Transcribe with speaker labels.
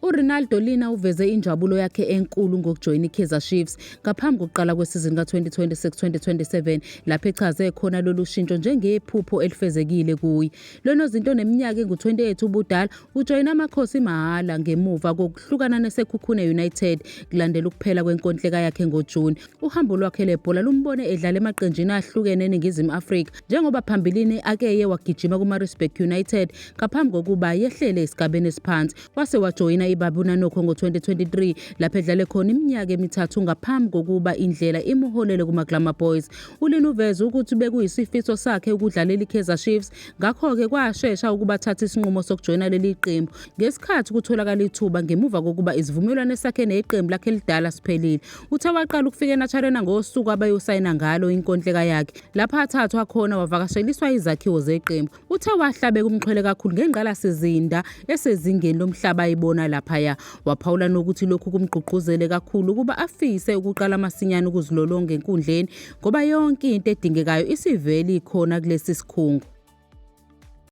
Speaker 1: URenaldo Leaner uveze injabulo yakhe enkulu ngokujoyina iKaizer Chiefs ngaphambi kokuqala kwesizini ka-2026-2027, lapho echaze khona lolu shintsho njengephupho elifezekile kuye. Lo nozinto oneminyaka engu-28 ubudala ujoyina Amakhosi mahhala ngemuva kokuhlukana neSekhukhune United kulandela ukuphela kwenkontileka yakhe ngoJuni. Uhambo lwakhe lebhola lumbone edlala emaqenjini ahlukene eNingizimu Afrika, njengoba phambilini akeye wagijima kuMaritzburg United ngaphambi kokuba yehlele esigabeni esiphansi. Wase wajoyina iBabuna Noko ngo-2023, lapho edlale khona iminyaka emithathu ngaphambi kokuba indlela imholele kuma-Glamour Boys. ULeaner uveze ukuthi bekuyisifiso sakhe ukudlalela iKaizer Chiefs, ngakho-ke kwashesha ukuba athathe isinqumo sokujoyina leli qembu ngesikhathi kutholakala ithuba ngemuva kokuba isivumelwano sakhe neqembu lakhe elidala siphelile. Uthe waqala ukufika eNaturena ngosuku abayosayina ngalo inkontileka yakhe, lapho athathwa khona wavakasheliswa izakhiwo zeqembu. Uthe wahlabeka umxhwele kakhulu ngengqalasizinda esezingeni lomhlaba ayibona laphaya. Waphawula nokuthi lokhu kumgqugquzele kakhulu ukuba afise ukuqala masinyane ukuzilolonga enkundleni, ngoba yonke into edingekayo isivele ikhona kulesi sikhungo.